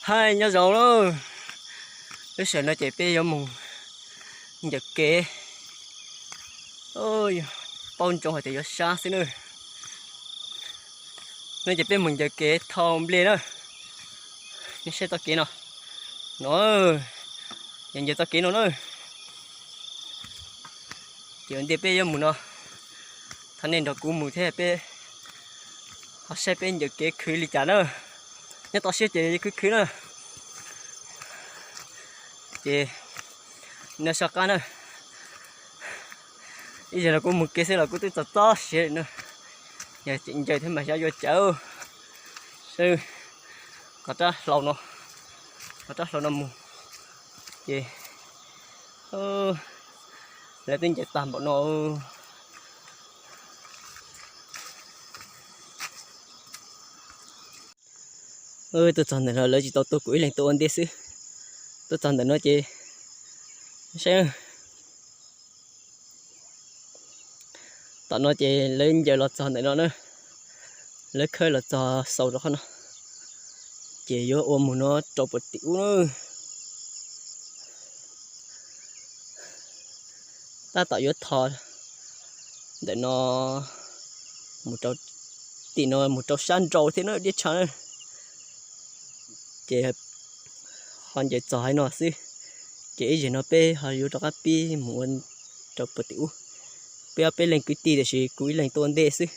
Hais nyob zoo lauj, lub sij hawm no ces peb yuav mus ncaws kev. Paub ntsoov hais tias yuav sab xwb na. No ces peb mus ncaws kev thau nplej na. Nej saib txoj kev no, no, ces ncaws txoj kev no na. Ces ua ntej peb yuav mus no, thov nej nrog kuv mus thiab peb ho saib peb ncaws kev khwv li cas na. Nyob toj siab ces khwv khwv na. Ces nyob sab qab na, ib zaug no kuv mus kev xwb los kuv twb txog txog siav li na. Yog tseem ncaws thiab mas xyov yuav cas. Saib qhov rab hlau no, qhov rab hlau no mus ces lawv twb ncaws tag npaum no. Tuaj txog ntawm no lawv tsis tau tuaj, kuv ib leeg tuaj ua ntej xwb. Tuaj txog ntawm no ces saib, tom no ces lawv ncaws los txog ntawm no na, lawv khawb los txog xaus rau qhov no, ces yuav ua mus no rau puag tim ub na. Tab tom yuav tho ntawm no mus rau tim no mus rau sab nraud thiab na, diab tshav na. Ces ho ncaws txog haiv no xwb, ces ib zaug no peb ho yuav rov qab pib mus ua rau puag tim ub. Peb ob peb leeg kwv tij tiam sis kuv ib leeg tuaj ua ntej xwb,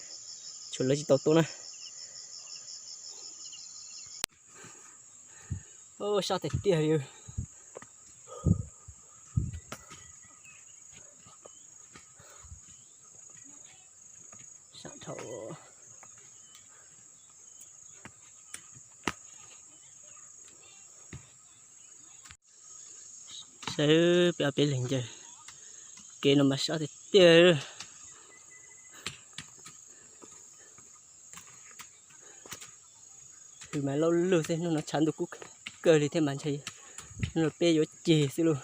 tshuav lawv tsis tau tuaj na. Sab tiag tiag li. Sab dhau. Saib peb ob peb leeg ncaws kev no mas sab tiag tiag. Hws mas lauj lug xwb, hnub no tshav ntuj kub kawg li thiab mas ntshe hnub no peb yuav ceg xwb lauj.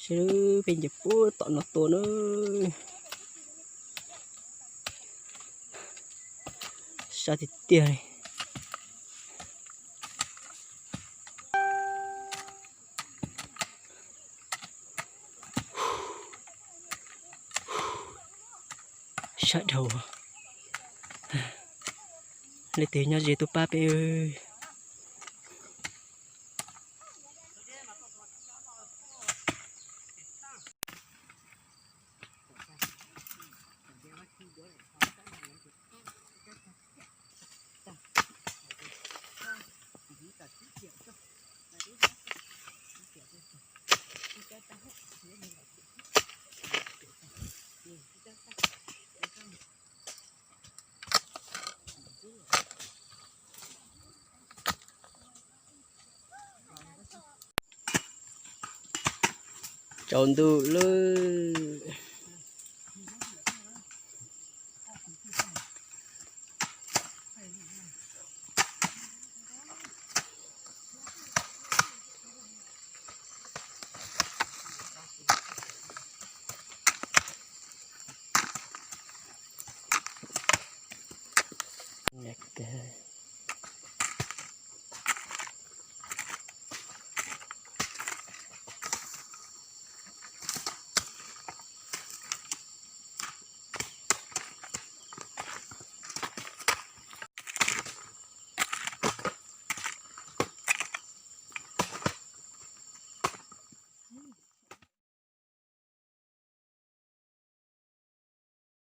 Saib peb ncaws puag tom no tuaj na. Sab tiag tiag li. Sab dhau. Leej twg nyob ze tuaj pab peb. Tsaus ntuj lawm.